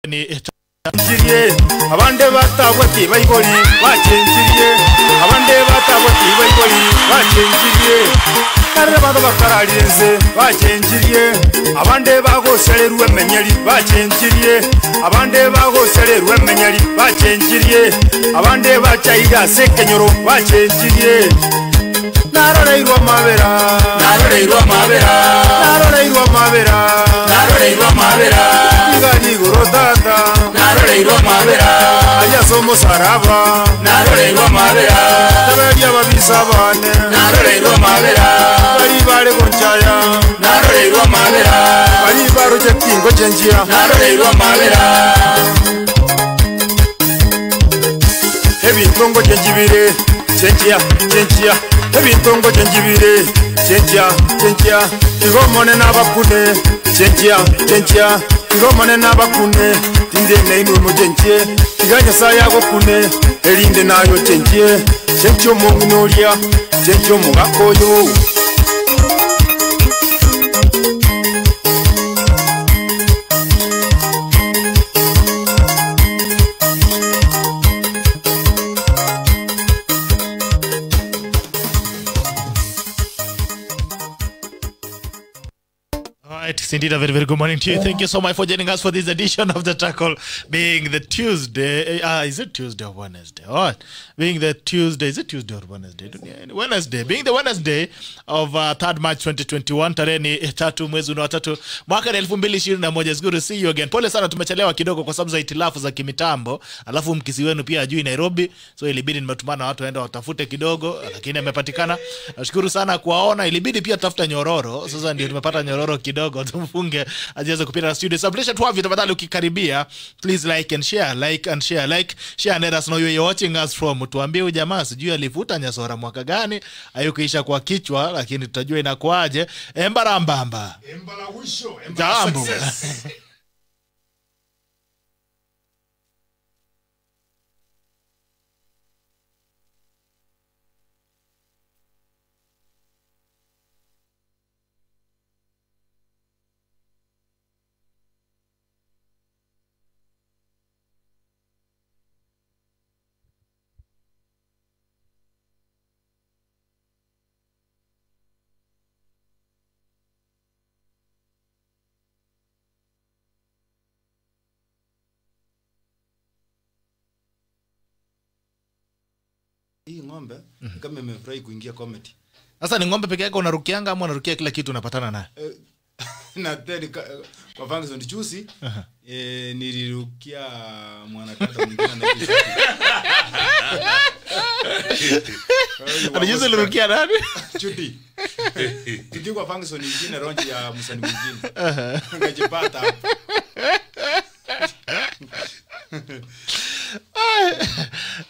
Ni abande batabwati baigori bachenjirie abande batabwati baigori bachenjirie karre bado bakararienze bachenjirie abande bagosererwe menyeri bachenjirie abande bagosererwe menyeri bachenjirie abande bachaiga sekenyoro bachenjirie naroreirwa mabera naroreirwa mabera naroreirwa mabera naroreirwa mabera igari tata naroreirwa mabera ayasomo saraba naroreirwa mabera tabaria babisabane naroreirwa mabera bari bare gonchaya naroreirwa mabera bari baroje kingo chenjia naroreirwa mabera ebitongo chenjibire chenjia chenjia ebitongo chenjibire chenjia chenjia igomone nabakune chenjia chenjia igomone nabakune tinde neinu mujenjie iganya saya gokune erinde nayo chenjie chenjio monginoria chenjio mugakoyo. It's indeed a very, very good morning to you. Thank you so much for joining us for this edition of The Tackle, being the Tuesday. Is it Tuesday or Wednesday? All right. Being the Tuesday. Is it Tuesday or Wednesday? Wednesday. Being the Wednesday of 3rd March 2021. Tarehe ni 3 mwezi wa 3 mwaka 2021. It's good to see you again. Pole sana tumechelewa kidogo kwa sababu za itilafu za kimitambo. Alafu mkisi wenu pia ajui Nairobi. So ilibidi nimetumana watu waende watafute kidogo, lakini amepatikana. Nashukuru sana kuwaona. Ilibidi pia tafuta nyororo. Sasa ndio tumepata nyororo kidogo. Tumfunge ajiweze kupita na studio. Sablisha tu hapo tafadhali ukikaribia, please like and share, like and share, like share and let us know where you're watching us from. Tuambie huyu jamaa sijui alivuta nyasora mwaka gani, hayukuisha kwa kichwa, lakini tutajua inakuaje. Embarambamba. Embala wisho, embala success. Hii ng'ombe kama imefurahi kuingia comedy. Sasa ni ng'ombe peke yake unarukianga ama unarukia kila kitu unapatana naye? Na tena kwa function juicy nilirukia mwanakata mwingine anaitwa Anajuzi nilirukia nani? Judy. Tukiwa kwa function nyingine ronji ya msanii mwingine. Ngajipata.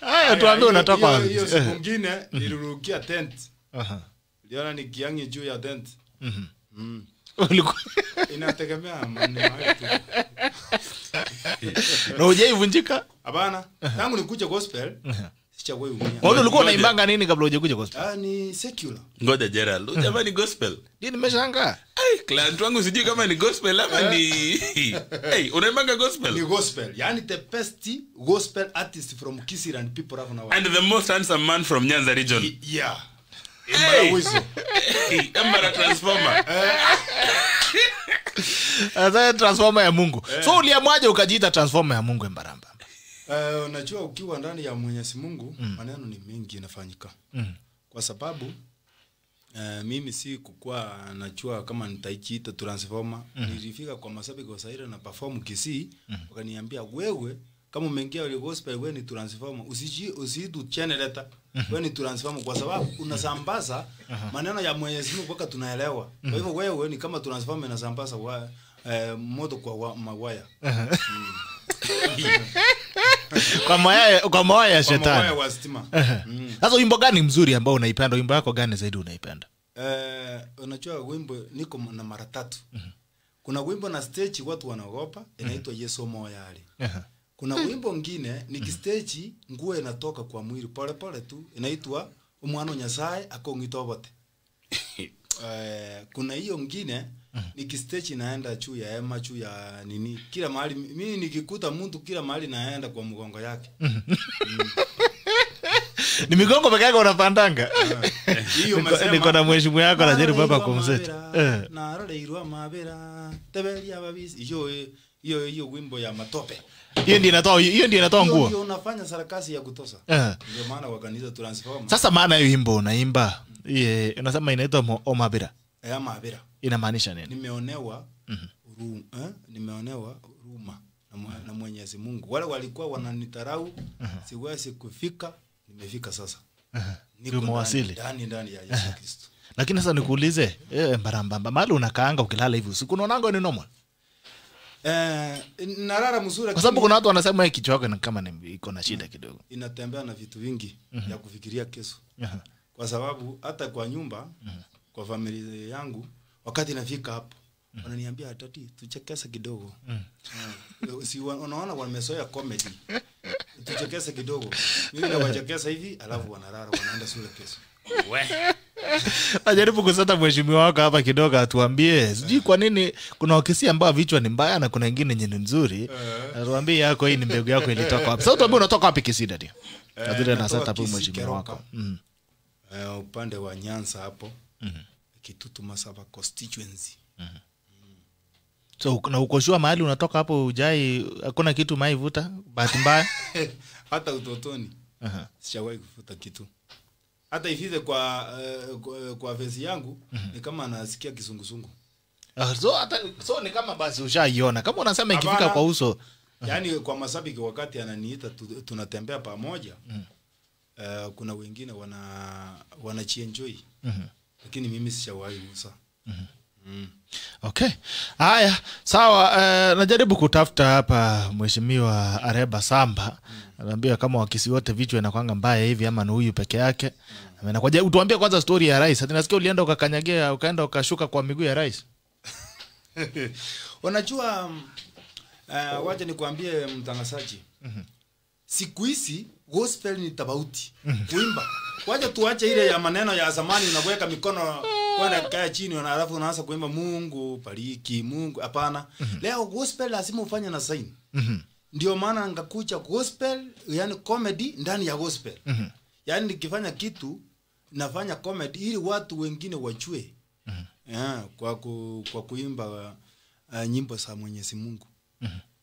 Haya tuambie unatoka wapi? Hiyo siku nyingine nilirukia tent. Niliona ni kiangi juu ya tent. Inategemea maneno hayo tu. Na hujaivunjika? Hapana. Tangu nikuja gospel sichawahi umia. Wewe ulikuwa unaimbanga nini kabla hujakuja gospel? Ah, ni secular. Ngoja Gerald, jamani gospel. Ndio nimeshangaa. Ai, client wangu sijui kama ni gospel ama ni hey, unaimbanga gospel? Ni gospel. Yani the best gospel artist from Kisii and people have now. And the most handsome man from Nyanza region. Yeah. Embara wizo. Embara transformer. Sasa transformer ya Mungu. So uliamwaje ukajiita transformer ya Mungu Embaramba? Unajua ukiwa ndani ya Mwenyezi Mungu maneno ni mengi yanafanyika. Kwa sababu mimi si kukua najua kama nitaichiita transformer. Nilifika kwa Masabi kwa Saira na perform Kisii, wakaniambia wewe kama umeingia ile gospel wewe ni transformer, usijitu generator. Wewe ni transformer kwa sababu unasambaza maneno ya Mwenyezi Mungu mpaka tunaelewa. Kwa hivyo wewe ni kama transformer inasambaza moto kwa mawaya. Kwa mawaya ya shetani. Kwa mawaya wa stima. Sasa wimbo gani mzuri ambao unaipenda? Wimbo yako gani zaidi unaipenda? Unajua wimbo niko na mara tatu. Kuna wimbo na stage watu wanaogopa inaitwa Yesu Moyali. Kuna wimbo mwingine ni kistage nguo inatoka kwa mwili pole pole tu inaitwa Umwana Nyasaye akongitobote. Kuna hiyo mwingine Nikistage naenda juu ya hema, juu ya nini, kila mahali. Mimi nikikuta mtu kila mahali naenda kwa mgongo yake. Ni migongo peke yake unapandanga. Hiyo umesema. Niko na mheshimu yako na jaribu hapa kumseta. Na roleirwa mabera, tebelia babisi. Hiyo wimbo ya matope. Hiyo ndio inatoa nguo. Hiyo unafanya sarakasi ya kutosa. Ndio maana kwa kanisa transformer. Sasa maana hiyo wimbo unaimba, unasema inaitwa Omabira. Mabera. Inamaanisha nini? Nimeonewa nimeonewa huruma na Mwenyezi Mungu. Wale walikuwa wananitarau, siwezi kufika, nimefika sasa. Niko ndani ya Yesu Kristo. Lakini sasa nikuulize, Mbarambamba, mahali unakaanga ukilala hivi usiku unaonanga ni normal? Narara mzuri. Kwa sababu kuna watu wanasema kichwa yako kama iko na shida kidogo. Inatembea na vitu vingi ya kufikiria kesho. Kwa sababu hata kwa nyumba, kwa familia yangu, wakati nafika hapo wananiambia tati tuchekese kidogo. Si unaona wamezoea comedy. Tuchekese kidogo. Mimi nawachekesa hivi alafu wanarara wanaenda shule kesho. Najaribu kusata mheshimiwa wako hapa kidogo atuambie. Sijui kwa nini kuna Wakisii ambao vichwa ni mbaya na kuna wengine yenye ni nzuri. Atuambie yako hii ni mbegu yako ilitoka wapi. Sasa tuambie unatoka wapi Kisii dadi? Kadiri na sasa hapo mheshimiwa wako. Upande wa Nyanza hapo. Kitutu Masaba constituency. So na ukoshua mahali unatoka hapo ujai hakuna kitu maivuta bahati mbaya? Hata utotoni. Sijawahi kuvuta kitu. Hata ifize kwa vesi yangu ni kama nasikia kizunguzungu. So ni kama basi ushaiona. Kama unasema ikifika kwa uso. Yaani kwa mashabiki wakati ananiita tunatembea pamoja. Kuna wengine wanachienjoy. Lakini mimi sijawahi usa. Okay. Haya, sawa. Najaribu kutafuta hapa Mheshimiwa Areba Samba. Anaambia kama Wakisii wote vichwa inakuanga mbaya hivi ama ni huyu peke yake. Amenakuja utuambie kwanza story ya rais. Hata nasikia ulienda ukakanyagia, ukaenda ukashuka kwa miguu ya rais. Unajua wacha nikwambie mtangazaji. Siku hizi gospel ni tofauti. Kuimba. Wacha tuache ile ya maneno ya zamani unaweka mikono kwenda kaa chini na alafu unaanza kuimba Mungu bariki Mungu. Hapana. Leo gospel lazima ufanye na sign. Ndio maana ngakucha gospel, yani comedy ndani ya gospel. Yaani nikifanya kitu nafanya comedy ili watu wengine wajue. Kwa kuimba nyimbo za Mwenyezi Mungu.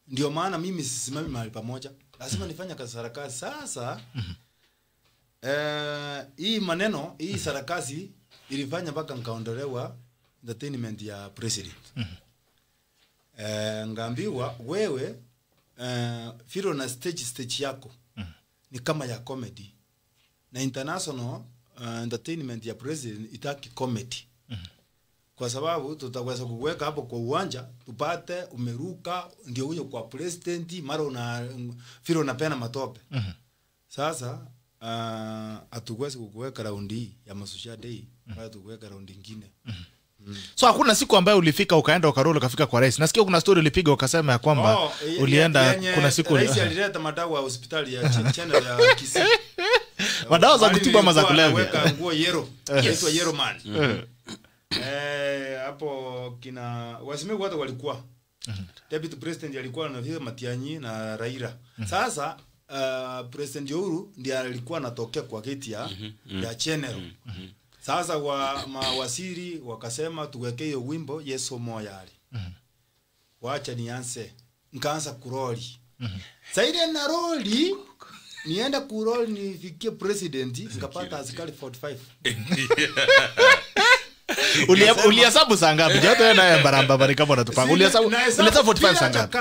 Ndio maana mimi sisimami mahali pamoja. Lazima nifanye kazi sarakasi. Sasa hii maneno, hii sarakasi ilifanya mpaka nikaondolewa entertainment ya president. Ngaambiwa wewe firo na stage yako ni kama ya comedy. Na international entertainment ya president itaki comedy. Kwa sababu tutaweza kuweka hapo kwa uwanja tupate umeruka ndio huyo kwa president mara una firo unapena matope. Sasa hatuwezi kukuweka raundi ya Masuja Day, bali tukuweka raundi nyingine. So hakuna siku ambayo ulifika ukaenda ukarudi ukafika kwa rais. Nasikia kuna story ulipiga ukasema ya kwamba ulienda kuna siku rais alileta madawa hospitali ya channel ya Kisii. Madawa za kutibu ama za kulevya. Weka nguo yellow. Yesu yellow man. Hapo kina wasimamizi watu walikuwa. Deputy President alikuwa na vile Matiang'i na Raila. Sasa President Uhuru ndiye alikuwa anatokea kwa gate ya general. Sasa wa mawaziri wakasema tuweke hiyo wimbo Yesu moyali. Wacha nianze. Nikaanza kuroli. Saidi na roli nienda kuroli nifikie president nikapata askari 45. Ulihesabu saa ngapi? Joto wewe naye Mbarambamba kama unatupanga. Ulihesabu 45 saa ngapi?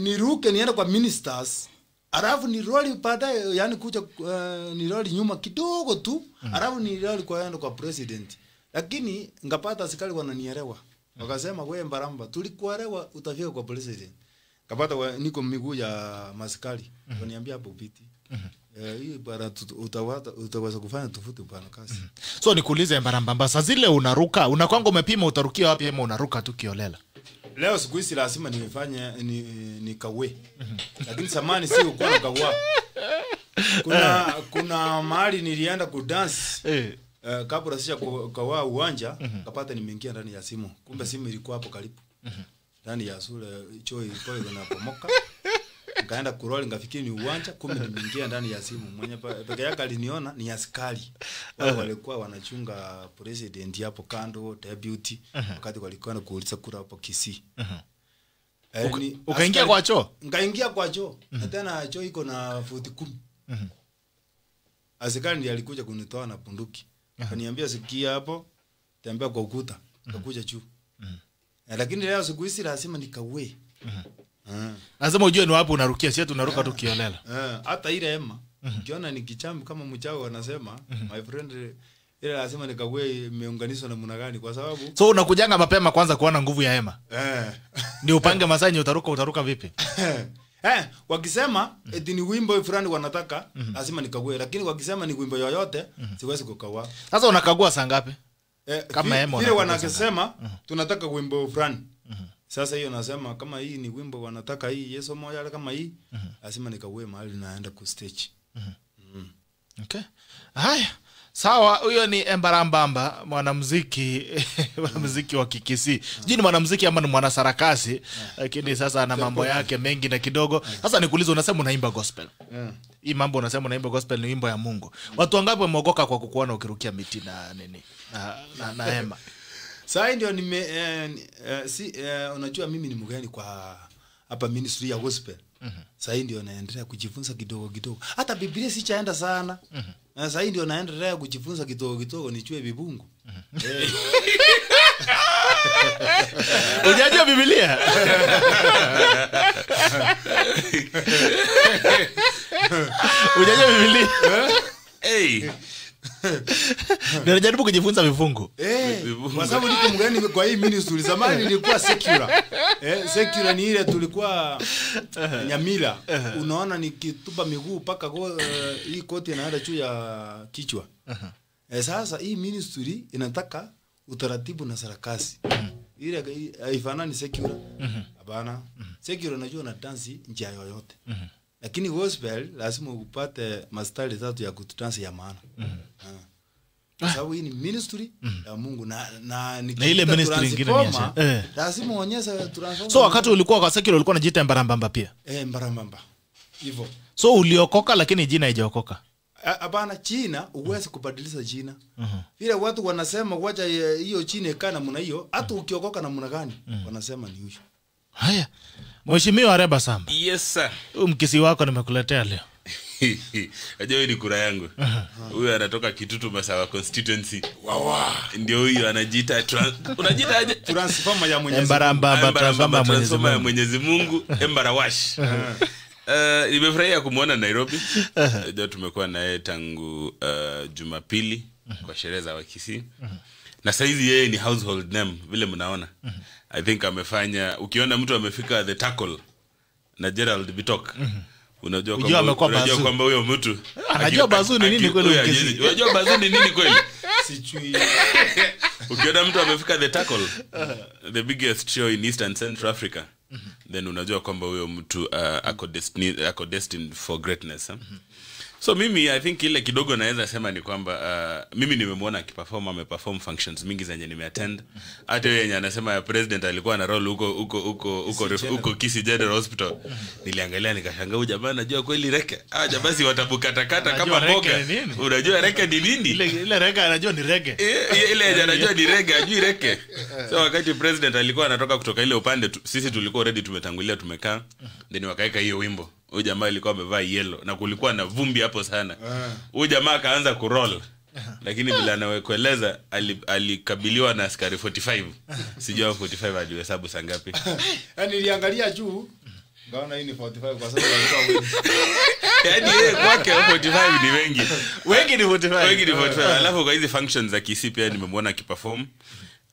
Niruke niende kwa ministers. Alafu ni roli baadaye, yani kuja ni roli nyuma kidogo tu. Alafu ni roli kwa kwa president. Lakini ngapata askari wananielewa. Wakasema wewe Mbaramba tulikuelewa utafika kwa president. Ngapata niko miguu ya maskari. Waniambia hapo upiti. Hii bara utaweza kufanya tofauti bwana kazi. So nikuulize Mbarambamba, saa zile unaruka, unakwanga umepima utarukia wapi ama unaruka tu kiolela? Leo siku hizi lazima nimefanye nikawe. Lakini zamani si ukuwa nikawa. Kuna mahali nilienda kudance. Kabla sija kwa uwanja kapata nimeingia ndani ya simu. Kumbe simu ilikuwa hapo karibu. Ndani ya sura choo ilikuwa inapomoka. Nikaenda kuroli nikafikiri ni uwanja, kumbe nimeingia ndani ya simu. Mwenye peke yake aliniona ni askari. Wao walikuwa wanachunga president hapo kando, deputy, wakati walikuwa wanakuuliza kura hapo Kisii. Ukaingia kwa choo? Nikaingia kwa choo. Na tena choo iko na futi 10. Askari ndiye alikuja kunitoa na bunduki. Akaniambia sikia hapo, tembea kwa ukuta, nikakuja juu. Lakini leo siku hizi lazima nikawe. Lazima ujue ni wapi unarukia, sio tunaruka tu kiolela. Hata ile hema ukiona ni kichambi kama mchao wanasema, my friend, ile lazima nikague imeunganishwa na namna gani, kwa sababu so unakujanga mapema kwanza kuona nguvu ya hema. Ndio upange masaa utaruka vipi? Wakisema eti ni wimbo fulani wanataka, lazima nikague, lakini wakisema ni wimbo yoyote siwezi kukagua. Sasa unakagua saa ngapi? Kama hema vile wanakisema tunataka wimbo fulani. Sasa hiyo nasema kama hii ni wimbo wanataka hii Yesu moja kama hii, lazima nikague mahali naenda ku stage. Okay. Haya. Sawa, huyo ni Embarambamba, mwanamuziki mwanamuziki wa Kikisii. Sijui ni mwanamuziki ama ni mwanasarakasi, lakini sasa ana mambo yake mengi na kidogo. Sasa nikuulize, unasema unaimba gospel. Hii mambo unasema unaimba gospel ni wimbo ya Mungu. Watu wangapi wameokoka kwa kukuona ukirukia miti na nini? Na hema. Sasa ndio nime unajua mimi ni mgeni kwa hapa ministry ya gospel. Sasa ndio naendelea kujifunza kidogo kidogo. Hata Biblia sichaenda sana. Na sasa ndio naendelea kujifunza kidogo kidogo nichue vibungu. Unajua Biblia? Unajua Biblia? Hey. Ninajaribu kujifunza vifungu. Kwa sababu niko mgeni kwa hii ministry. Zamani nilikuwa secular. Secular ni ile tulikuwa Nyamila. Unaona nikitupa miguu paka hii koti inaenda juu ya kichwa. Sasa hii ministry inataka utaratibu na sarakasi. Ile haifanani secular. Hapana. Secular unajua na dance njia yoyote. Lakini gospel lazima upate mastari tatu ya kututansi ya maana. Sababu hii ni ministry ya Mungu na na ile ministry nyingine ni ya. Lazima uonyeshe transform. So wakati ulikuwa kwa secular ulikuwa unajiita Embarambamba pia? Embarambamba. Hivyo. So uliokoka lakini jina haijaokoka. Hapana, jina uweze kubadilisha jina. Vile watu wanasema wacha hiyo jina ikae namna hiyo, hata ukiokoka namna gani wanasema ni huyo. Haya. Mheshimiwa Areba Samba. Yes sir. Huyu mkisi wako nimekuletea leo. Unajua huyu ni kura yangu. Huyu anatoka Kitutu Masawa constituency. Wawa. Ndio huyu anajiita unajiita aje? Transformer ya Mwenyezi Mungu. Embarambamba, transformer ya Mwenyezi Mungu, Embarawash. Nimefurahia kumuona Nairobi. Unajua tumekuwa naye tangu Jumapili kwa sherehe za Wakisii. Na saizi yeye ni household name vile mnaona. I think amefanya, ukiona mtu amefika the tackle na Gerald Bitok, unajua kwamba huyo mtu anajua bazu ni nini kweli. Unajua bazu ni nini kweli? Sijui. Ukiona mtu amefika the tackle, the biggest show in East and Central Africa, then unajua kwamba huyo mtu ako destined for greatness. So mimi I think ile kidogo naweza sema ni kwamba mimi nimemwona akiperform, ameperform functions mingi zenye nimeattend. Hata yeye yenye anasema ya president alikuwa na role huko huko huko huko huko Kisii General Hospital. Niliangalia nikashangaa, huyu jamaa anajua kweli reke. Ah, jamaa si watabukatakata kama mboga. Unajua reke ni nini? Ile reke anajua ni rege. Ile yenye anajua ni rege, ajui reke. So wakati president alikuwa anatoka kutoka ile upande, sisi tulikuwa already tumetangulia tumekaa. Then wakaweka hiyo wimbo. Huyu jamaa alikuwa amevaa yellow na kulikuwa na vumbi hapo sana. Huyu jamaa akaanza kuroll. Lakini bila anawekeleza alikabiliwa na askari 45. Sijui 45 alihesabu saa ngapi. Yaani niliangalia juu ngaona hii ni 45 kwa sababu walikuwa wengi. Yaani yeye kwake 45 ni wengi. Wengi ni 45. Wengi ni 45. Alafu kwa hizi functions za Kisii pia nimemwona akiperform.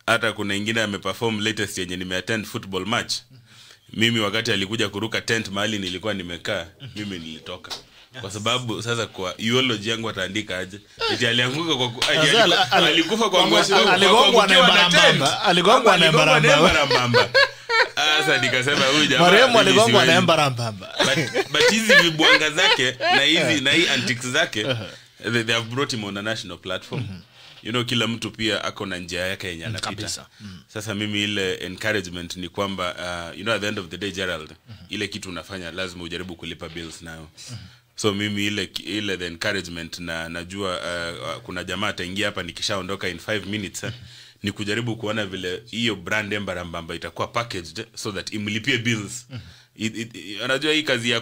Hata kuna ingine ameperform latest yenye nimeattend football match. Mimi wakati alikuja kuruka tent mahali nilikuwa nimekaa, mimi nilitoka. Kwa sababu sasa kwa eulogy yangu ataandika aje? Eti alianguka kwa alikufa kwa aligongwa na Embarambamba. Aligongwa na Embarambamba. Sasa nikasema huyu jamaa marehemu aligongwa na Embarambamba. But hizi vibwanga zake na hizi na hii antics zake, they have brought him on a national platform. You know, kila mtu pia ako na njia yake yenye anapita. Kabisa. Sasa mimi ile encouragement ni kwamba you know, at the end of the day, Gerald, ile kitu unafanya lazima ujaribu kulipa bills nayo. So mimi ile the encouragement, na najua kuna jamaa ataingia hapa nikishaondoka in 5 minutes, ni kujaribu kuona vile hiyo brand Embarambamba itakuwa packaged so that imlipie bills. Unajua hii kazi ya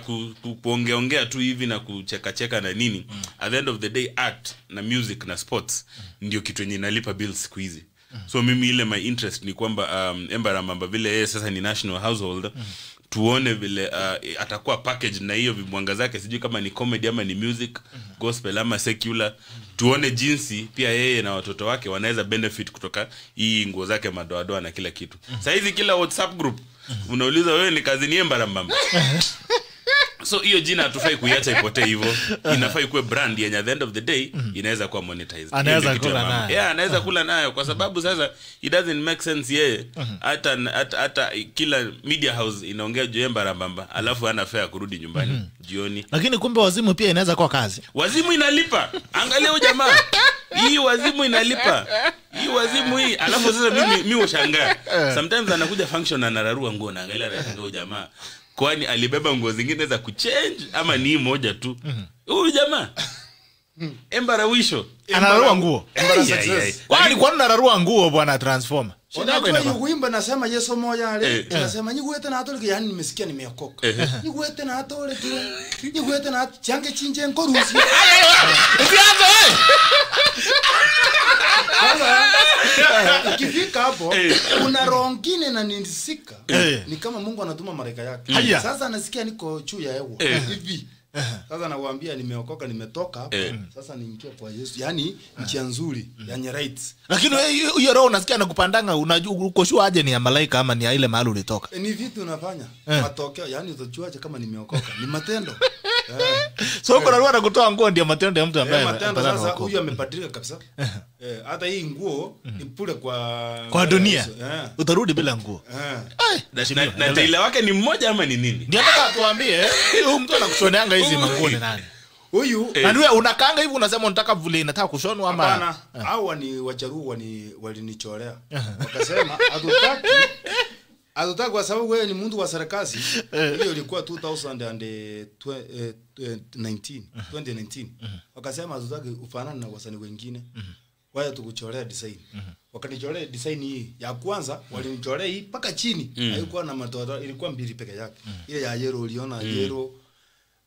kuongeongea tu hivi na kuchekacheka na nini, at the end of the day art na music na sports ndio kitu yenye inalipa bills siku hizi. So mimi ile my interest ni kwamba Embarambamba vile yeye sasa ni national household, tuone vile atakuwa packaged na hiyo vibwanga zake, sijui kama ni comedy ama ni music, gospel ama secular. Tuone jinsi pia yeye na watoto wake wanaweza benefit kutoka hii nguo zake madoadoa na kila kitu. Sasa hizi kila WhatsApp group unauliza wewe ni kazi ni Embarambamba. So hiyo jina hatufai kuiacha ipotee hivyo. Inafai kuwe brand yenye at the end of the day inaweza kuwa monetized. Anaweza kula nayo. Yeah, anaweza kula nayo kwa sababu sasa it doesn't make sense yeye hata kila media house inaongea juu Embarambamba alafu hana fare kurudi nyumbani jioni. Lakini kumbe wazimu pia inaweza kuwa kazi. Wazimu inalipa. Angalia huyu jamaa. Hii wazimu inalipa. Hii wazimu hii. Alafu sasa mimi hushangaa. Sometimes anakuja function anararua nguo na angalia anashangaa huyu jamaa. Kwani alibeba nguo zingine za kuchange ama ni moja tu? Huyu jamaa Embarawisho anararua nguo. Kwani kwani unararua nguo bwana Transformer? Shida yako inakuwa kuimba nasema Yesu moja ale. Nasema nyigwete na atolike, yani nimesikia nimeokoka. Nyigwete na atolike. Nyigwete na change chinje nkorusi. Usianze wewe. Sasa ukifika hapo kuna roho nyingine na ninisika. Ni kama Mungu anatuma malaika yake. Sasa nasikia niko juu ya hewa hivi. Sasa nawaambia nimeokoka, nimetoka hapo. Sasa niingie kwa Yesu. Yaani njia nzuri, yani right. Lakini hiyo roho unasikia anakupandanga, unajua uko sure aje ni ya malaika ama ni ya ile mahali ulitoka? Ni vitu unafanya. Matokeo, yani utajuaje kama nimeokoka? Ni matendo. So kuna roho anakutoa nguo ndio matendo ya mtu ambaye matendo. Sasa huyu amebadilika kabisa. Hata hii nguo ipule kwa dunia. Utarudi bila nguo. Na taila wake ni mmoja ama ni nini? Ndio nataka tuambie huyu mtu anakushoneanga hizi manguo ni nani? Huyu na wewe unakaanga hivi unasema unataka vile inataka kushonwa ama hapana? Hawa ni Wajaruo walinichorea. Wakasema hatutaki kwa sababu wewe ni mtu wa serikali. Hiyo ilikuwa 2019. Wakasema hatutaki ufanane na wasanii wengine. Waya tukuchorea design. Wakanichorea design hii ya kwanza, walinichorea hii mpaka chini. Haikuwa na madoadoa, ilikuwa mbili peke yake. Ile ya yellow uliona yellow.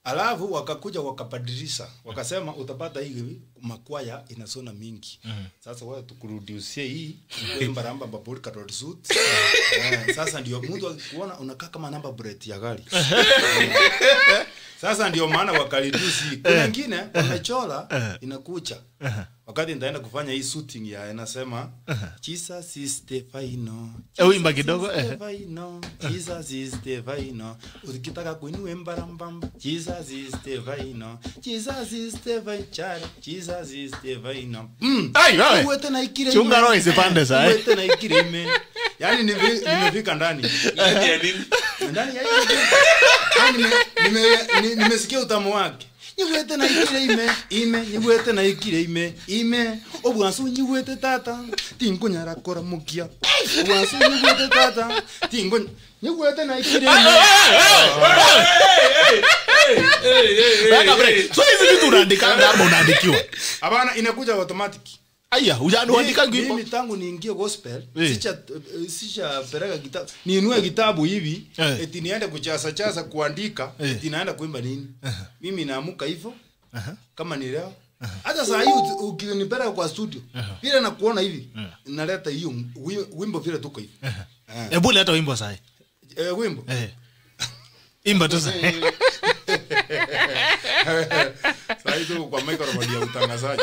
Alafu wakakuja wakabadilisha. Wakasema utapata hii makwaya inasona mingi. Sasa wao tukurudiusie hii Embarambamba polka dot suit. Sasa ndio mtu akikuona unakaa kama number plate ya gari. Sasa ndio maana wakareduce. Kuna wengine wamechora inakucha. Wakati nitaenda kufanya hii shooting ya inasema Jesus is the final. Imba kidogo. Jesus is the final. Ukitaka kuinua Embarambamba, Jesus is the final. Jesus is the final. Jesus is the final. Ai wewe. Uwete na ikire. Chunga roho isipande sasa. Uwete na ikire ime. Yaani nimefika ndani. Ndani ya hiyo. Yaani nimesikia utamu wake. Nyigwete na ikire ime, ime, nyigwete na ikire ime, ime. Obwansu nyigwete tata, tinkunyara kora mukia. Obwansu nyigwete tata, tinkuny nyigwete na ikire ime. Baka break. So hizi vitu unaandikanga ama unaandikiwa? Hapana, inakuja automatic. Aya, unaandika wimbo. Mimi tangu niingie gospel, sisha pereka kitabu. Niinue kitabu hivi, eti niende kuchasa chasa kuandika, eti naenda kuimba nini? Mimi naamuka hivyo. Kama ni leo. Hata saa hii ukinipeleka kwa studio, vile nakuona hivi, naleta hiyo wimbo vile tuko hivi. Hebu leta wimbo saa hii. Wimbo. Imba tu sasa. Sasa hizo kwa microphone ya utangazaji.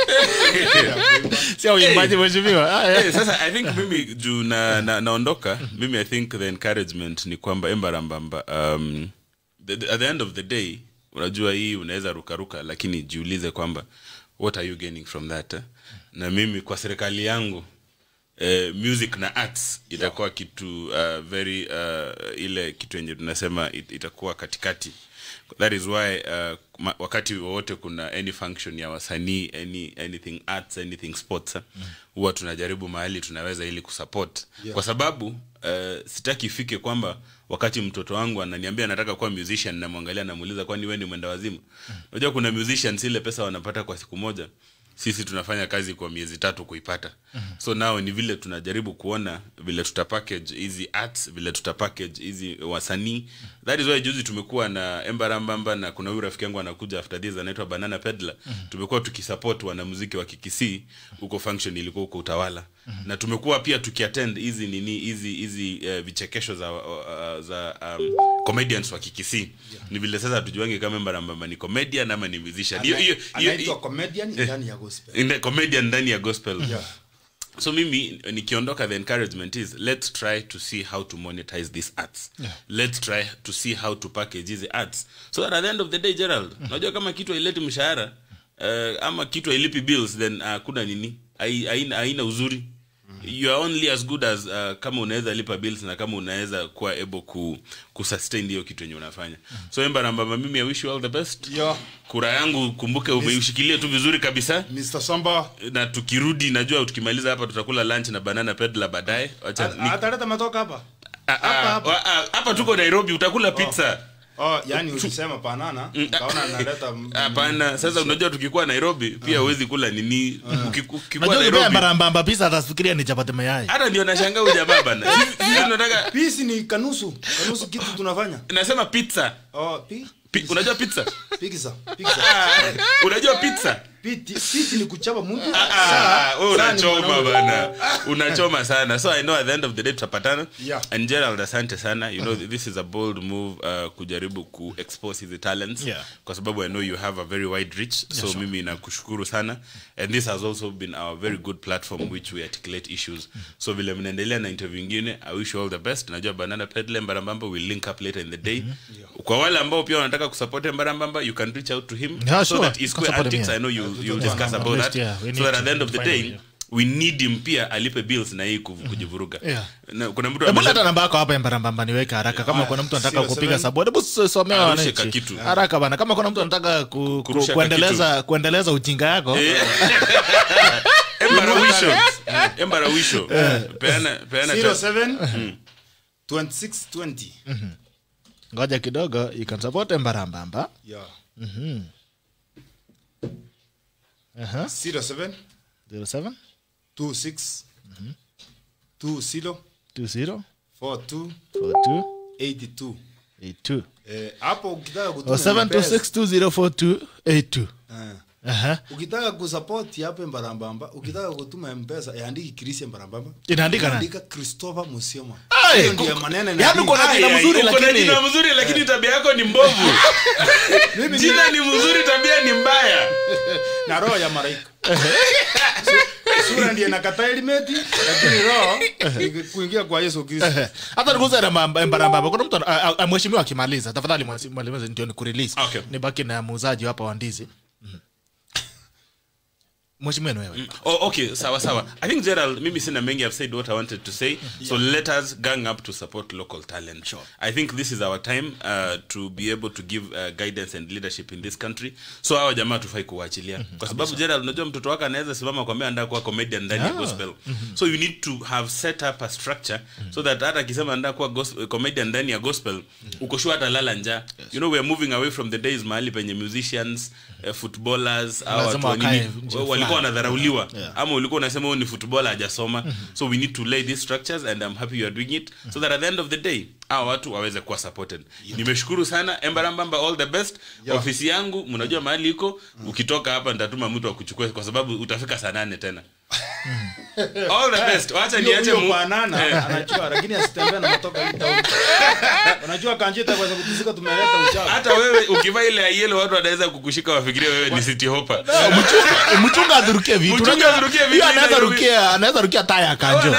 Sio uimbaji mheshimiwa. Sasa I think mimi juu na naondoka, mimi I think the encouragement ni kwamba Embarambamba at the end of the day unajua hii unaweza rukaruka, lakini jiulize kwamba what are you gaining from that? Na mimi kwa serikali yangu Music na arts itakuwa kitu very ile kitu yenye tunasema itakuwa katikati. That is why wakati wowote kuna any function ya wasanii, anything arts, anything sports, huwa tunajaribu mahali tunaweza ili kusupport. Kwa sababu sitaki ifike kwamba wakati mtoto wangu ananiambia nataka kuwa musician, namwangalia namuuliza kwani wewe ni mwenda wazimu? Unajua kuna musicians ile pesa wanapata kwa siku moja, sisi tunafanya kazi kwa miezi 3 kuipata. So now ni vile tunajaribu kuona vile tuta package hizi arts, vile tuta package hizi wasanii. That is why juzi tumekuwa na Embarambamba na kuna huyu rafiki yangu anakuja after this anaitwa Banana Peddler. Tumekuwa tukisupport wanamuziki wa Kikisii huko, function ilikuwa huko Utawala. Na tumekuwa pia tukiattend hizi nini hizi vichekesho za comedians wa Kikisii. Ni vile sasa tujuange kama Embarambamba ni comedian ama ni musician. Hiyo anaitwa comedian ndani ya gospel. Comedian ndani ya gospel. So mimi nikiondoka, the encouragement is let's try to see how to monetize these arts. Let's try to see how to package these arts so that at the end of the day, Gerald, unajua kama kitu haileti mshahara ama kitu hailipi bills, then kuna nini, haina uzuri. You are only as good as kama unaweza lipa bills na kama unaweza kuwa able ku sustain hiyo kitu yenye unafanya. So Embarambamba, mimi I wish you all the best. Kura yangu kumbuke umeishikilia tu vizuri kabisa. Mr. Samba. Na tukirudi, najua tukimaliza hapa tutakula lunch na Banana Peddler baadaye. Ataleta matoka hapa. Hapa tuko Nairobi, utakula pizza. Oh, yani ulisema banana, nikaona analeta. Hapana, sasa unajua tukikuwa Nairobi pia huwezi kula nini ukikuwa Nairobi. Nairobi Embarambamba pizza atafikiria ni chapati mayai. Hata ndio nashangaa huyu jamaa bana. Sisi tunataka pisi ni kanusu kitu tunafanya. Nasema pizza. Oh, unajua pizza? Pizza. Unajua pizza? Piti ni kuchapa mtu. Wewe unachoma bana. Unachoma sana. So I know at the end of the day tutapatana. And Gerald, asante sana. You know this is a bold move kujaribu ku expose his talents. Kwa sababu I know you have a very wide reach. So mimi nakushukuru sana. And this has also been our very good platform which we articulate issues. So vile mnaendelea na interview nyingine, I wish you all the best. Najua Banana Peddler, Embarambamba will link up later in the day. Kwa wale ambao pia wanataka kusupport Embarambamba, you can reach out to him. So that is Square Antics, I know you discuss about that. So that at the end of the day we need him pia alipe bills na hii kujivuruga. Na kuna mtu amesema hata namba yako hapa Embarambamba niweke haraka kama kuna mtu anataka kupiga support. Hebu somea wananchi haraka bana, kama kuna mtu anataka kuendeleza ujinga yako. Embarawisho. Peana 07 26 20. Ngoja kidogo, you can support Embarambamba. 07 07 26 20 20 42 42 82 82. Hapo ukitaka kutuma 726204282. Ukitaka kusupport hapo Embarambamba, ukitaka kutuma M-Pesa, andika Chris Embarambamba. Inaandika nani? Andika Christopher Musioma. Hiyo ndio maneno inaandika. Yaani uko na jina mzuri lakini jina mzuri lakini tabia yako ni mbovu. Jina ni mzuri, tabia ni mbaya. Na roho ya malaika. Sura ndiye nakata elimeti, lakini roho kuingia kwa Yesu Kristo. Hata nikuulize na Embarambamba, kuna mtu mheshimiwa akimaliza, tafadhali mwalimu ndio ni kurelease. Nibaki na muuzaji hapa wa ndizi. Mheshimiwa wewe. Oh, okay, sawa sawa. I think Gerald, mimi sina mengi, I've said what I wanted to say. So let us gang up to support local talent. Sure. I think this is our time to be able to give guidance and leadership in this country. So hawa jamaa tufai kuachilia. Kwa sababu Gerald, unajua mtoto wako anaweza simama kwambia anataka kuwa comedian ndani ya gospel. So you need to have set up a structure so that hata akisema anataka kuwa comedian ndani ya gospel, uko sure atalala njaa. You know we are moving away from the days mahali penye musicians, footballers, watu nini walikuwa wanadharauliwa. Ama ulikuwa unasema huyu ni footballer hajasoma. So we need to lay these structures and I'm happy you are doing it so that at the end of the day hawa watu waweze kuwa supported. Nimeshukuru sana Embarambamba, all the best. Ofisi yangu mnajua mahali iko. Ukitoka hapa nitatuma mtu akuchukue kwa sababu utafika saa 8 tena. All the best. Wacha niache banana anajua lakini asitembea na mtoka hii town. Unajua kanjeta kwa sababu tusika tumeleta uchawi. Hata wewe ukivaa ile yellow watu wanaweza kukushika wafikirie wewe ni city hopper. Mchunga adhurukie vitu. Mchunga adhurukie vitu. Anaweza rukia taya kanjo. I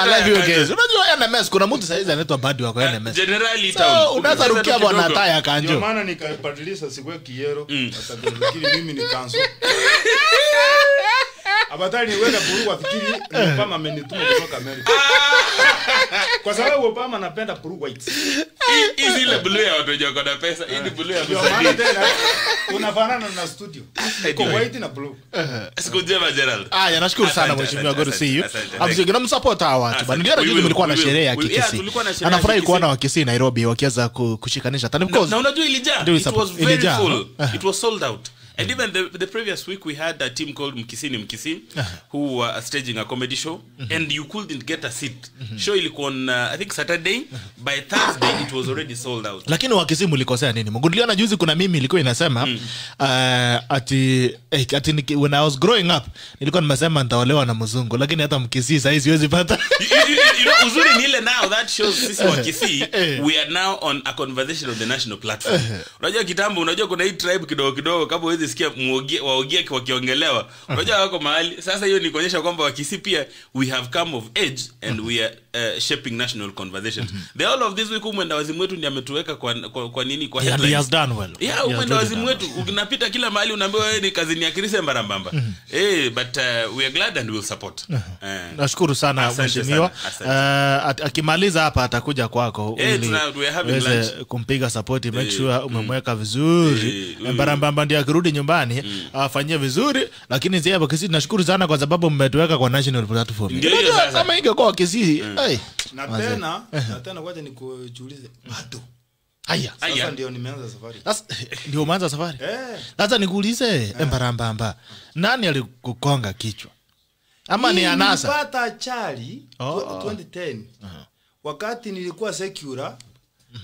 love you guys. Unajua NMS kuna mtu saizi anaitwa Badi wako NMS. Generally town. Unaweza rukia bwana taya kanjo. Ndio maana nikabadilisha siku ya kiero atafikiri mimi ni kanso. Afadhali niweke blue wafikiri ni Obama amenituma kutoka Amerika. Kwa sababu Obama anapenda blue white. Hizi ile blue ya watu wenye wako na pesa, hii ni blue ya Ndio maana msanii. tena unafanana na studio. Uko white na blue. Siku njema Gerald. Aya, nashukuru sana Asante, mheshimiwa, asante, good to see you. asante, thank Absolutely, namsupport hawa watu. Bana niliona We juzi will, mlikuwa na we will, sherehe ya we will. Yeah, Kikisii. tulikuwa na sherehe ya Anafurahi Kikisii. kuona Wakisii Nairobi wakiweza kushikanisha. Tani of course. Na unajua ilijaa. Ndio It was very ilijaa. full. It was sold out. And even the previous week we had a team called Mkisini Mkisi who were staging a comedy show and you couldn't get a seat. Show ilikuwa on I think Saturday. By Thursday it was already sold out. Lakini Wakisii mlikosea nini? Mungu, niliona juzi kuna mimi ilikuwa inasema ati when I was growing up nilikuwa nimesema nitaolewa na mzungu, lakini hata Mkisii sasa siwezi pata. You know, uzuri ni ile now that shows sisi Wakisii we are now on a conversation on the national platform. Unajua kitambo, unajua kuna hii tribe kidogo kidogo kama huwezi sikia waogie wakiongelewa. Unajua wako mahali. Sasa hiyo ni kuonyesha kwamba Wakisii pia we have come of age and we are shaping national conversations. The all of this week mwenda wazimu wetu ndiye ametuweka kwa nini kwa Yeah, headlines. he has done well. Yeah, mwenda wazimu wetu unapita kila mahali unaambiwa wewe ni kazini ya Chris Mbarambamba. But we are glad and we'll support. Nashukuru sana mheshimiwa. Akimaliza hapa atakuja kwako ili uweze kumpiga support, make sure umemweka vizuri. Mbarambamba ndiye akirudi nyumbani afanyie vizuri, lakini sisi hapa Kisii tunashukuru sana kwa sababu mmetuweka kwa national platform. Ndio hiyo sasa. Kama ingekuwa Kisii, na tena ngoja nikujiulize bado. Haya. Sasa ndio nimeanza safari. Sasa ndio umeanza safari? Sasa nikuulize Mbarambamba, nani alikukonga kichwa? Ama ni anasa? Nilipata ajali 2010. Wakati nilikuwa secure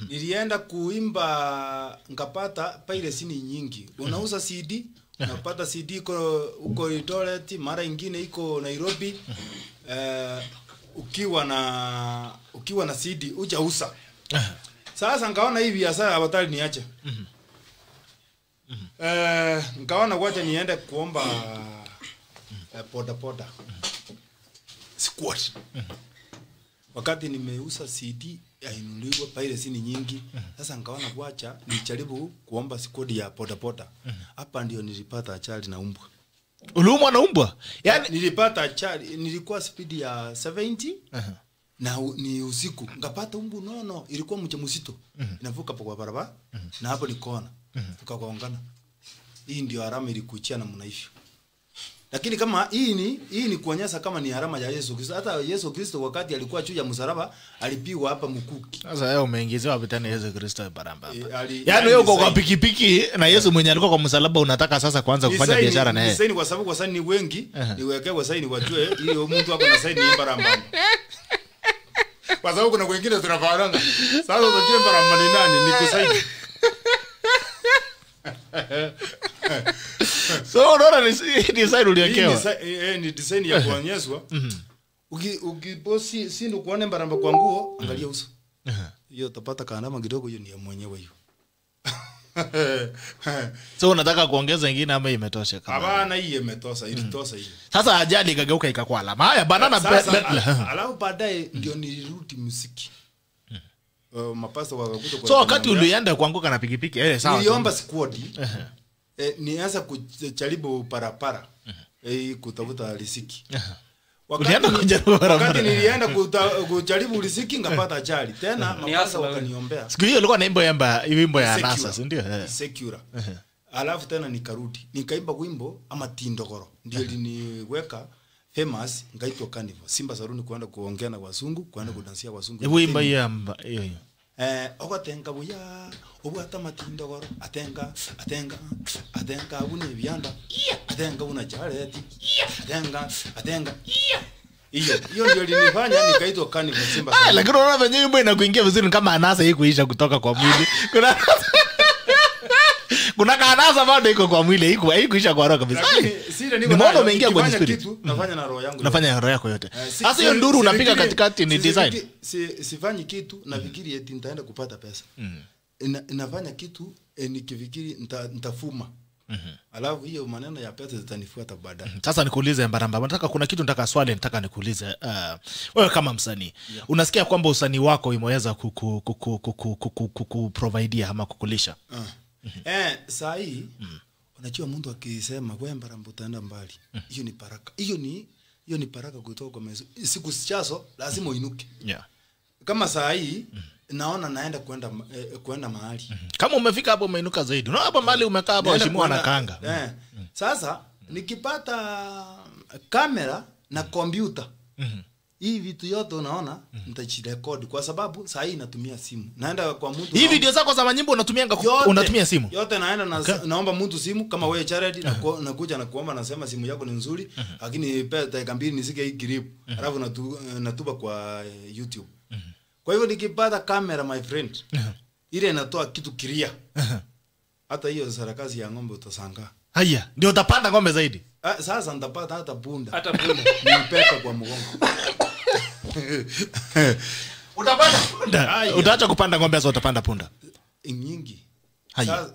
nilienda kuimba nikapata piracy ni nyingi. Unauza CD, unapata CD iko huko Eldoret, mara nyingine iko Nairobi. Ukiwa na CD hujauza. Sasa nikaona hivi biashara afadhali niache. Nikaona wacha niende kuomba poda poda. Squat. Wakati nimeuza CD ainuliwa piracy ni nyingi. Sasa nikaona kuacha nijaribu kuomba squad ya poda poda. Hapa ndio nilipata ajali na umbwa. Uliumwa na umbwa? Yaani nilipata ajali, nilikuwa speed ya 70. Na ni usiku ngapata umbu nono, ilikuwa mche msito. Inavuka kwa barabara na hapo ni kona. Tukagonga. Hii ndio alama ilikuchia namna hivyo. Lakini kama hii ni kuonyesha kama ni alama ya Yesu Kristo. Hata Yesu Kristo wakati alikuwa juu ya msalaba alipigwa hapa mkuki. Sasa wewe umeingiziwa vitani Yesu Kristo barabara. Yaani wewe uko kwa pikipiki na Yesu mwenye alikuwa kwa msalaba unataka sasa kuanza kufanya biashara na yeye. Ni saini kwa sababu kwa saini ni wengi, niwekee kwa saini wajue hiyo mtu hapo na saini ni barabara. Kwa sababu kuna wengine tunafahamana. Sasa unajua barabara ni nani ni kusaini. So unaona ni sign uliwekewa. Ni design ya kuonyeshwa. Ukiposi si ndo kuone baramba kwa nguo, angalia uso. Hiyo utapata kaanama kidogo, hiyo ni ya mwenyewe hiyo. So unataka kuongeza nyingine ama imetosha kama? Hapana, hii imetosha, ilitosha hiyo. Sasa ajali ikageuka ikakuwa alama. Haya banana sasa, alafu baadaye ndio nilirudi muziki. Mapasta wakakuja kwa. So wakati ulienda kuanguka na pikipiki, sawa. Niliomba squad. Nianza kujaribu parapara. Kutafuta riziki. Ulienda kujaribu parapara. Wakati nilienda kujaribu riziki ngapata ajali. Tena mapasta wakaniombea. Siku hiyo ilikuwa naimba wimbo ya anasa, si ndio? Secure. Alafu tena nikarudi. Nikaimba wimbo ama Tindogoro. Ndio iliniweka famous, ngaitwa Carnival. Simba Saruni kuenda kuongea na wazungu, kuenda kudansia wazungu. Hebu imba hiyo hiyo. Ogotenga buya, obwata matindogoro, atenga, atenga, atenga bune byanda, atenga buna jareti, atenga, atenga. Hiyo ndio ilinifanya nikaitwa Carnival Simba. Lakini unaona venye wimbo inakuingia vizuri kama anasa hii kuisha kutoka kwa mwili. Kuna kanasa bado iko kwa mwili, haikuisha kwa roho kabisa. Lakini nimeona umeingia kwenye spirit. Kitu nafanya na roho yangu. Nafanya na roho yako yote. Sasa hiyo nduru unapiga katikati ni design. Sifanyi kitu nafikiri eti nitaenda kupata pesa. Nafanya kitu nikifikiri nitafuma. Alafu hiyo maneno ya pesa zitanifuata baadaye. Sasa nikuulize Mbaramba, nataka kuna kitu nataka swali nataka nikuulize. Wewe kama msanii, unasikia kwamba usanii wako imeweza kukuprovidea ama kukulisha? Saa hii Unajua mtu akisema wewe Mbaramba utaenda mbali, hiyo ni baraka. Hiyo ni baraka kutoka kwa Mwenyezi. Siku zijazo lazima uinuke. Yeah. Kama saa hii naona naenda kwenda mahali. Kama umefika hapo umeinuka zaidi. Unaona hapa mahali umekaa hapo waheshimiwa wanakaanga. Sasa nikipata kamera na kompyuta, hii vitu yote unaona nitajirekodi, kwa sababu saa hii natumia simu. Naenda kwa mtu. Hii video zako za manyimbo unatumia simu? Yote naenda na, naomba mtu simu kama wewe Charity, nakuja na kuomba, nasema simu yako ni nzuri, lakini nipe dakika 2 nisike hii clip. Alafu natupa kwa YouTube. Kwa hivyo nikipata kamera, my friend, ile inatoa kitu kiria. Hata hiyo sarakasi ya ng'ombe utashangaa. Haya, ndio utapanda ng'ombe zaidi. Sasa nitapata hata punda. Hata punda. Nipeka kwa mgongo. Utapanda punda. Utaacha kupanda ng'ombe sasa utapanda punda. Nyingi.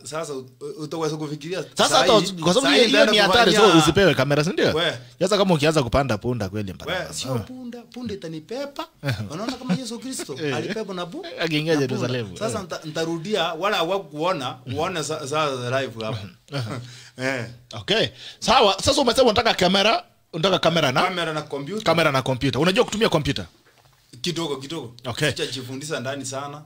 Sasa utaweza kufikiria. Sasa hata kwa sababu hiyo ni hatari, so usipewe kamera, si ndio? Sasa kama ukianza kupanda punda kweli mpaka. Wewe sio punda, punda itanipepa. Unaona kama Yesu Kristo alipepwa na punda. Akiingia Yerusalemu. Sasa nitarudia wala hawakuona, uone sasa live hapa. Okay. Sawa, sasa umesema unataka kamera, unataka kamera na kamera na kompyuta. Kamera na kompyuta. Unajua kutumia kompyuta? Kidogo kidogo. Okay. Sijajifundisha ndani sana.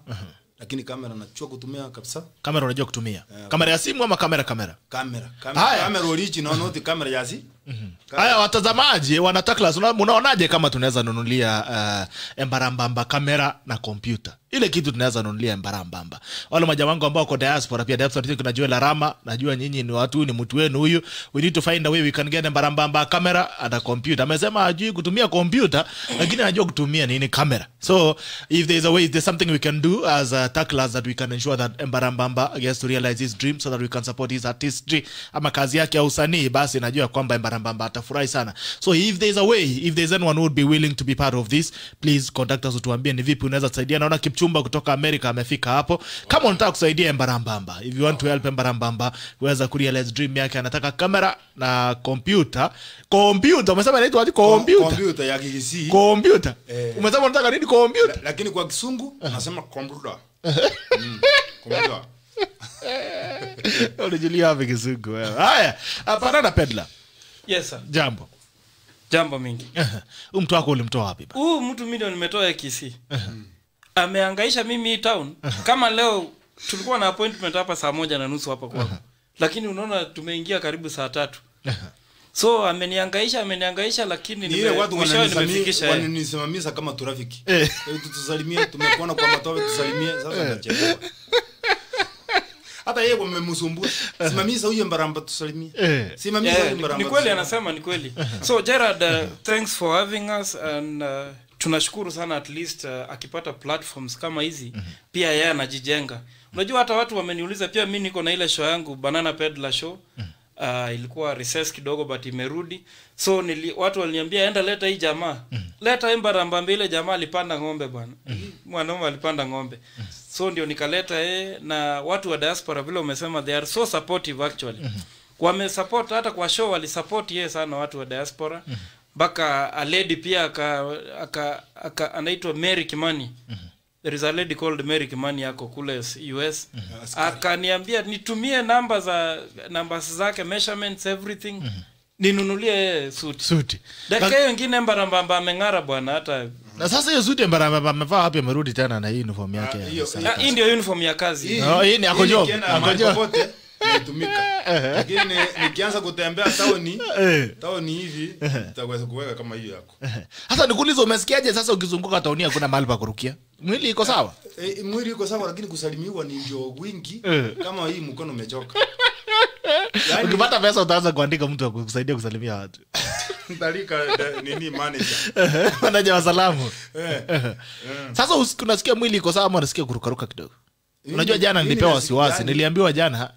Lakini kamera najua kutumia kabisa. Kamera unajua kutumia. Kamera ya simu ama kamera? Kamera. Kamera original, not kamera ya si. Haya watazamaji wana Tacklers, unaonaje kama tunaweza nunulia Embarambamba kamera na kompyuta? Ile kitu tunaweza nunulia Embarambamba. Wale majamaa wangu ambao wako diaspora, pia diaspora kuna Joel Arama, najua nyinyi ni watu, ni mtu wenu huyu. We need to find a way we can get Embarambamba kamera and a computer. Amesema hajui kutumia kompyuta lakini anajua kutumia nini kamera. So if there is a way, if there's something we can do as a Tacklers that we can ensure that Embarambamba gets to realize his dream so that we can support his artistry ama kazi yake ya usanii, basi najua kwamba Embarambamba atafurahi sana. So if there's a way, if there's anyone who would be willing to be part of this, please contact us, utuambie ni vipi unaweza kusaidia. Naona Kipchumba kutoka America amefika hapo. Kama unataka kusaidia Embarambamba, if you want to help Embarambamba kuweza kurealize dream yake, anataka kamera na kompyuta. Kompyuta umesema inaitwa aje? Kompyuta. Kompyuta ya Kikisii. Kompyuta. Umesema unataka nini kompyuta? Lakini kwa Kisungu nasema kompyuta. Kompyuta. Unajulia wapi Kisungu wewe? Haya, hapana na pedla. Yes sir. Jambo. Jambo mingi. Huyu mtu wako ulimtoa wapi ba? Huyu mtu mimi ndio nimetoa Kisii. Amehangaisha mimi town. Kama leo tulikuwa na appointment hapa saa 1:30 hapa kwako. Lakini unaona tumeingia karibu saa 3. So amenihangaisha lakini nimefikisha. Wananisimamisha kama trafiki. Tutusalimie, tumekuona kwa matope, tusalimie, sasa nachelewa. Hata yeye wamemsumbua. Simamisha huyo Mbaramba tusalimie. Simamisha huyo Mbaramba. Ni kweli anasema, ni kweli. So Gerard, thanks for having us and tunashukuru sana at least akipata platforms kama hizi pia yeye anajijenga. Unajua hata watu wameniuliza pia, mimi niko na ile show yangu Banana Peddler show. Ilikuwa recess kidogo but imerudi. So watu waliniambia enda leta hii jamaa. Leta Embarambamba, ile jamaa alipanda ng'ombe bwana. Mwanaume alipanda ng'ombe. So ndio nikaleta yeye, na watu wa diaspora vile umesema they are so supportive actually. Wame support hata kwa show walisupport yeye sana watu wa diaspora. Mpaka a lady pia aka anaitwa Mary Kimani. There is a lady called Mary Kimani yako kule US. Akaniambia nitumie numbers zake, measurements, everything. Ninunulie suit. Dakika hiyo nyingine Embarambamba ameng'ara bwana hata. Na sasa hiyo suit Embarambamba amevaa wapi, amerudi tena na hii uniform yake? Hii ndio uniform ya kazi. No, hii ni ako job. Ako job. Naitumika. Lakini nikianza kutembea taoni hivi nitaweza kuweka kama hiyo yako. Sasa nikuulize, umesikiaje sasa ukizunguka taoni hakuna mahali pa kurukia? Mwili iko sawa? Mwili iko sawa lakini kusalimiwa ni ndio wingi kama hii mkono umechoka. Yaani ukipata pesa utaanza kuandika mtu akukusaidia kusalimia watu. Ndalika nini manager. Manager wa salamu. Sasa unasikia mwili iko sawa ama unasikia kurukaruka kidogo? Unajua jana nilipewa wasiwasi. Niliambiwa jana